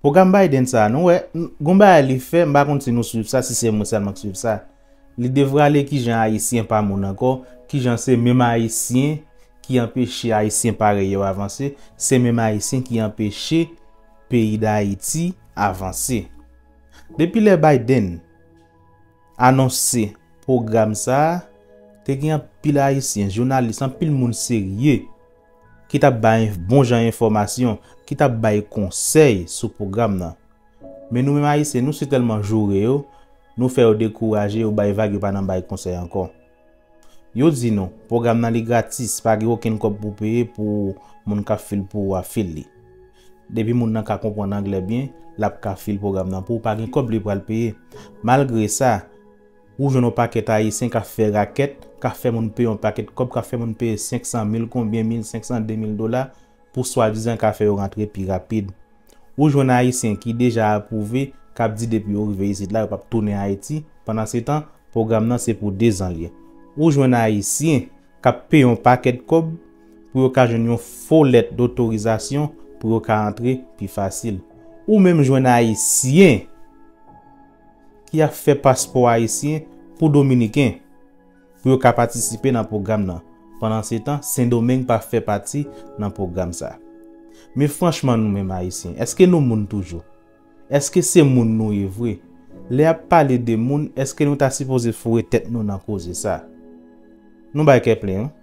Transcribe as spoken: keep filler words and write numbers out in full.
Pwogram Biden sa a, nou wè, gon bagay li fè, m pa konn si nou swiv sa, si se mwen sèlman k swiv sa. Li devwale kijan Ayisyen pa moun ankò, kijan se menm Ayisyen ki anpeche Ayisyen parèy yo avanse, se menm Ayisyen ki anpeche peyi Dayiti avanse. Depi lè Biden anonse pwogram sa a, te gen anpil Ayisyen, jounalis, anpil moun serye ki t ap bay bon jan enfòmasyon, ki t ap bay konsèy sou pwogram nan. Men nou menm Ayisyen, nou si tèlman joure yo, nou fè yo dekouraje, yo bay vag, yo pa nan bay konsèy ankò. Yo di nou, pwogram nan li gratis, pa gen okenn kòb pou peye pou moun k ap fil pou ou a fil li. Depi moun nan ka konprann anglè byen, l ap ka fil pwogram nan pou ou, pa gen kòb li pral peye. Malgre sa, ou jwenn yon pakèt Ayisyen k ap fè rakèt, k ap fè moun peye yon pakèt kòb, k ap fè moun peye senk san mil konbyen mil, senk san, de mil dola, pou swadizan ka fè yo rantre pi rapid. Ou jwenn Ayisyen ki deja apwouve, k ap di depi yo rive isit la, yo p ap tounen Ayiti. Pandansetan, pwogram nan se pou dezan l ye. Ou jwenn Ayisyen k ap peye yon pakèt kòb pou yo ka jwenn yon fo lèt dotorizasyon pou yo ka antre pi fasil. Ou menm jwenn Ayisyen ki ap fè paspò ayisyen pou Dominiken pou yo ka patisipe nan pwogram nan. Pandansetan, Sendomeng pa fè pati nan pwogram sa. Men franchman, nou menm Ayisyen, èske nou moun toujou? Èske se moun nou ye vre? Lè y ap pale de moun, èske nou ta sipoze foure tèt nou nan koze sa? Nou bay kè plen, wi.